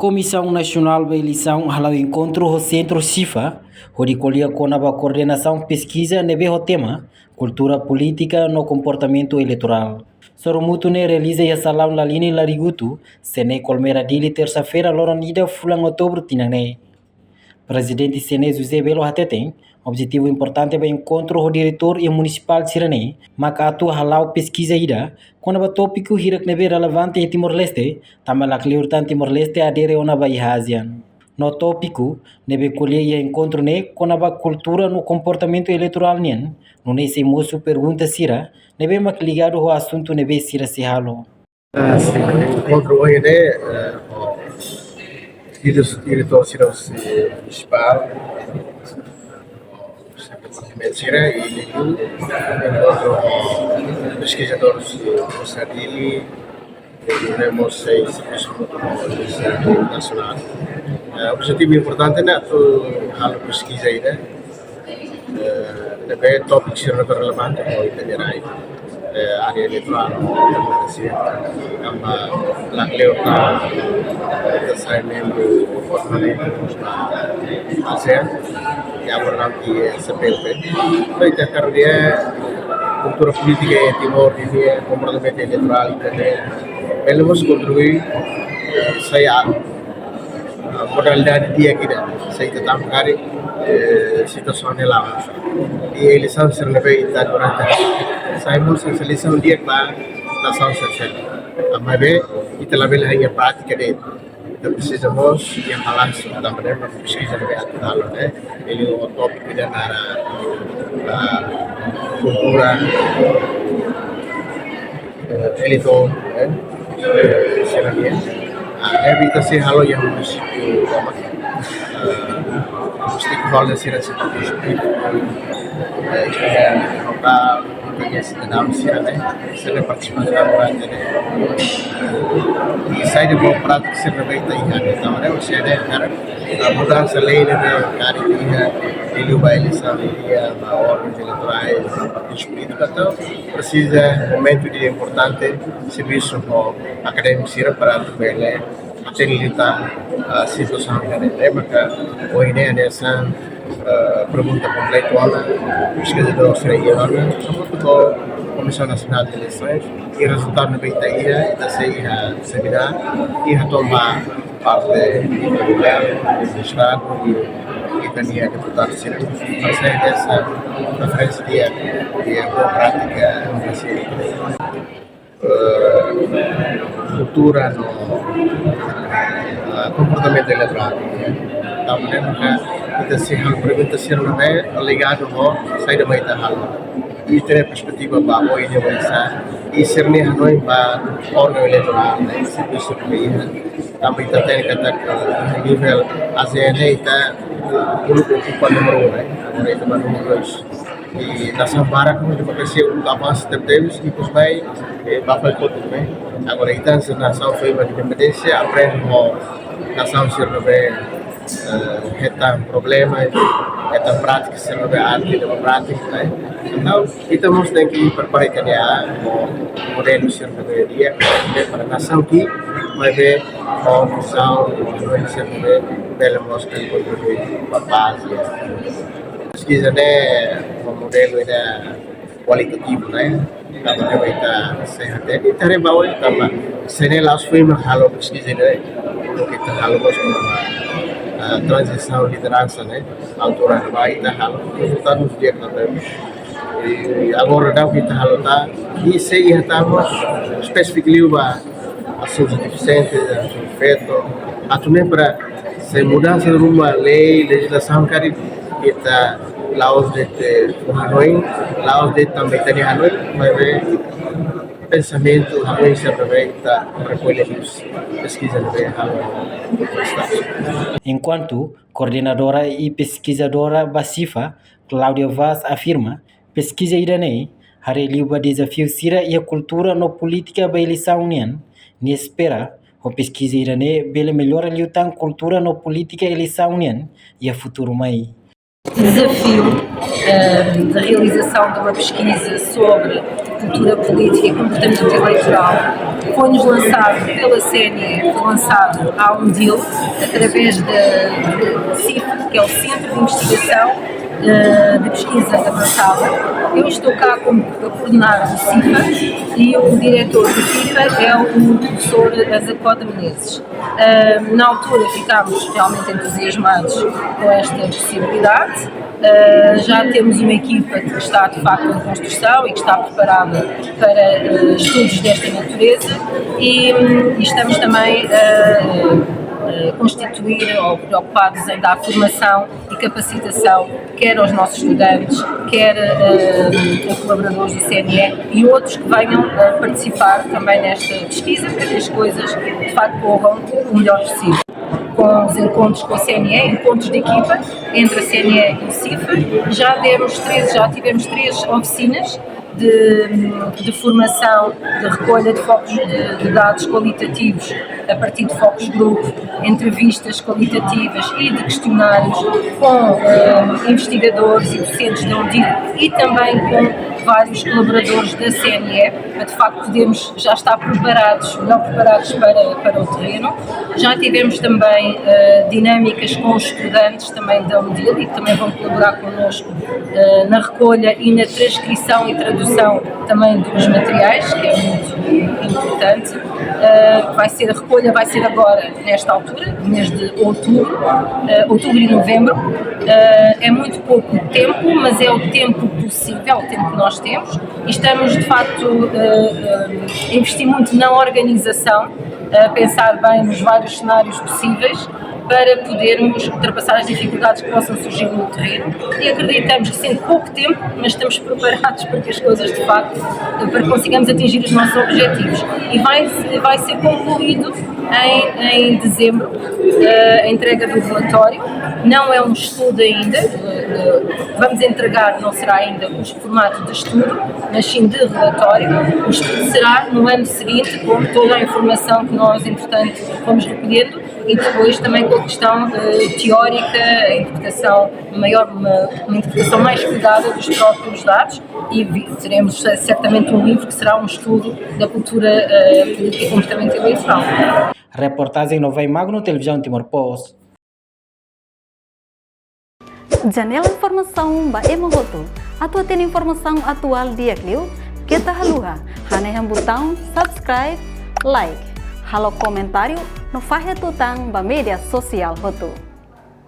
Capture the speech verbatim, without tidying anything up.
Komisaun Nasionál ba Eleisaun hala'o enkontru ho Sentru SIFA, hodi ko'alia kona-ba koordenasaun peskiza ne'ebé ho tema Kultura Polítika no Komportamentu Eleitorál. Sorumutu ne'e realiza iha Salaun Lalini Larigutu, CNE Colmera Dili, tersa-feira, loron ida fulan Outubru tinan ne'e. Prezidente CNE José Belo hateten, objetivu importante ba enkontru ho diretór iha munisipál sira-ne'e maka atu hala'o peskiza ida kona-ba tópiku hirak ne'ebé relevante iha Timor-Leste, tanba lakleur tan Timor-Leste adere ona ba iha ASEAN. No tópiku ne'ebé ko'alia iha enkontru ne'e kona-ba kultura no komportamentu eleitorál nian, nune'e sei mosu pergunta sira ne'ebé mak ligadu ho asuntu ne'ebé sira sei halo. Ah, sin, enkontru ohin ne'e, eh, ho diretór, diretór sira husi munisipál, husi departamentu sira, i enkontru ho peskizadór husi Universidade Dili, i mós sei servisu ho Universidade Nasionál. Eh, objetivu importante ne'e atu halo peskiza ida, eh, ne'ebé tópiku sira ne'ebé relevante ho ita-nia rai, eh, área eleitorál, demokrasia, tanba lakleur tan ita sai membru permanente ba ASEAN, i agora iha CPLP. Entaun, ita hakarak dehan kultura polítika iha Timor nian, komportamentu eleitorál, ita-nia, bele mós kontribui, eh, sai a modalidade di'ak ida, se ita tama karik, eh, situasaun ne'e la'o. I eleisaun sira ne'ebé ita durante, sai mós eleisaun di'ak ba nasaun sira seluk. Maibé ita labele hanya prátika de'it. Ita presiza mós iha balansu, tanba ne'e mak peskiza ne'ebé atu halo ne'e, liuliu tópiku ida naran, ah, kultura, eh, eleitorál, eh, sira-nian. Ah, ne'ebé ita sei halo iha munisípiu, eh, stakeholder sira, stakeholder, eh, ita-nia lokál, ita-nia sidadaun sira-ne'e, sira partisipa durante ne'e. I saida mós prátika sira ne'ebé ita iha, entaun, ne'e, se ita hakarak, ah, mudansa lei ne'ebé karik iha, liuliu ba eleisaun, liuliu ba órgauns eleitorais, partidu polítiku, entaun presiza momentu ida importante, servisu ho akadémiku sira para atu bele hatene liután, ah, situasaun ida-ne'e. Entaun maka ohin ne'e hanesan, ah, pergunta kompletu ona, peskizadór sira iha ona, hamutuk ho Komisaun Nasionál de Eleisaun, i rezultadu ne'ebé ita iha, ita sei iha semináriu, i hato'o ba parte governu, Estadu, i, i ita-nia deputadu sira. Para sai hanesan referénsia di'ak, di'ak, boa prátika, hanesan, eh, kultura no, eh, komportamentu eleitorál, ya. Tanba ne'e maka ita sei halo pergunta sira ne'ebé ligadu ho saida mak ita halo. Ita-nia perspetiva ba oin ne'e oinsá, i sira-nia hanoin ba órgaun eleitorál, ne'e, servisu ne'ebé iha. Tanba ita hatene katak, eh, nivel ASEAN ne'e ita uluk okupa númeru um, ne'e. Agora ita ba númeru dois. I nasaun barak ne'e demokrasia uluk avansa tebetebes, i depois mai, eh, ba fali kotuk, ne'e. Agora ita hanesan nasaun foin ba independénsia, aprende ho nasaun sira ne'ebé, eh, hetan problema, hetan prátika sira ne'ebé anti-demokrátiku, ne'e. Entaun, ita mós tenke prepara ita-nia, ah, mo-, modelu sira ne'ebé di'ak, ne'e, para nasaun ki'ik, maibé ho vizaun, ho vizaun sira ne'ebé bele mós kontribui ba pás, ya. Peskiza ne'e ho modelu ida kualitativu, ne'e. Tanba ne'e ita sei hatene, ita haree ba oin, tanba se ne'e la'ós foin mak halo peskiza ne'e, ita halo mós, ah, tranzisaun lideransa, ne'e, altura ne'ebá ita halo, rezultadu di'ak, ne'e. I agora daudaun ita halo tan, i sei iha tan mós, espesífiku liu ba asuntu defisiente, asuntu feto, atu nune'e para se mudansa ruma lei, lejizlasaun karik ita la'ós de'it hanoin, la'ós de'it tanba ita-nia hanoin, maibé pensamentu, hanoin sira ne'ebé ita rekolla husi peskiza ne'ebé halo ba Estadu. Enkuantu koordenadora i peskizadora ba SIFA, Cláudia Vaz, afirma, peskiza ida-ne'e haree liu ba dezafiu sira iha kultura no polítika ba eleisaun nian, nia espera ho peskiza ida-ne'e bele mellora liután kultura no polítika eleisaun nian iha futuru mai. Desafio, eh, da realização de uma pesquisa sobre cultura política e comportamento eleitorale foi-nos lançado pela C N E, foi lançado à UNDIL, através da, da CIFA, que é o Centro de Investigação, eh, de Pesquisa Avançada. Eu estou cá como a coordenar o CIFA e o diretor do CIFA é o professor Azacó de Menezes. Ah, na altura ficámos realmente entusiasmados com esta possibilidade. Ah, já temos uma equipa que está de facto em construção e que está preparada para, ah, estudos desta natureza e, hum, e estamos também, ah, ah, a constituir ou preocupados em dar formação e capacitação, quer aos nossos estudantes, quer, eh, a colaboradores do C N E e outros que venham, eh, participar também nesta pesquisa, para que as coisas de facto corram o melhor possível. Com os encontros com a C N E, encontros de equipa entre a C N E e o CIFA, já demos três, já tivemos três oficinas de, de formação, de recolha de focos, de, de dados qualitativos a partir de focus group, entrevistas qualitativas e de questionários com, eh, investigadores e docentes da UNDIL e também com vários colaboradores da C N E, para de facto podermos já estar preparados, melhor preparados para, para o terreno. Já tivemos também, eh, dinâmicas com os estudantes também da UNDIL e que também vão colaborar connosco, eh, na recolha e na transcrição e tradução também dos materiais, que é muito importante. Eh, vai ser, a recolha vai ser agora, nesta altura, mês de outubro, eh, outubro e novembro. Eh, é muito pouco tempo, mas é o tempo possível, o tempo que nós temos. E estamos, de facto, eh, eh, a investir muito na organização, a pensar bem nos vários cenários possíveis para podermos ultrapassar as dificuldades que possam surgir no terreno. E acreditamos que, sendo pouco tempo, mas estamos preparados para que as coisas, de facto, para que consigamos atingir os nossos objetivos. E vai, vai ser concluído em, em dezembro, eh, a entrega do relatório. Não é um estudo ainda, eh, eh, vamos entregar, não será ainda o formato de estudo, mas sim de relatório. O estudo será no ano seguinte, com toda a informação que nós, entretanto, fomos recolhendo e depois também com a questão, eh, teórica, a interpretação, maior, uma, uma interpretação mais cuidada dos próprios dados e vi-, teremos, eh, certamente um livro que será um estudo da cultura, eh, política e comportamento eleitorale. Reportajen Novai Magno, Televizaun Timor Post. Janela informasaun ba ema hotu. Atu hatene informasaun atuál di'ak liu, keta haluha hanehan butaun subscribe, like, halo komentáriu no fahe tutan ba média sosiál hotu.